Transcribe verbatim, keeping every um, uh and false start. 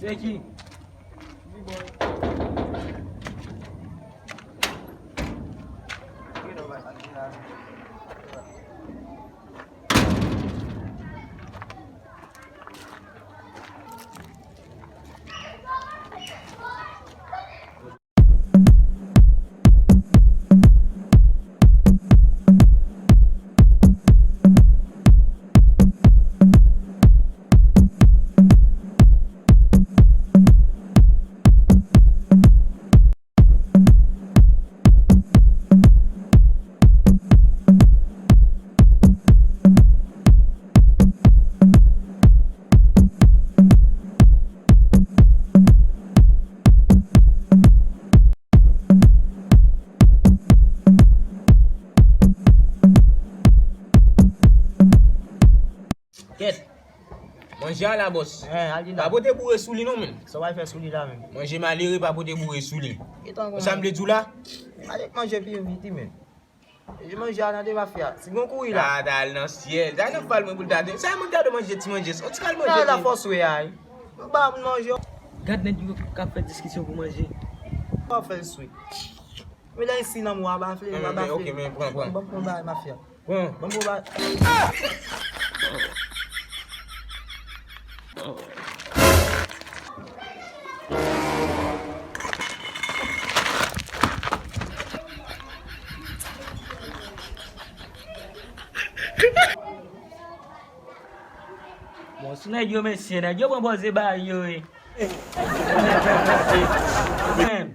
Thank you. Kèt. Manje a la, bòs. Hein, al di pa pote boure sou li non, menm. Sa w al fè sou li la menm? Manje malere, pa pote boure sou li. Sa m vle di w la? Ale manje pi vit, menm. Manje a nan de mafya. Si gon kouri la. Sa ta al nan syèl. Sa nan fal mwen pou l ta de. Sa mwen ta de manje ti manje. Sa ti kal manje. Sa la fòs wè ay. Nou ba moun manje. Gad nèg yo k ap fè diskisyon pou manje. Pa fè l swe. Men la isi nan mwa bafle, mwa bafle. Ok, men pran, pran. Ban m pran bagay mafya. Pran. Ban m pran bagay. Bon, sou nèg yo, mesye, nèg yo pran pòz e bay yo, wi. Men,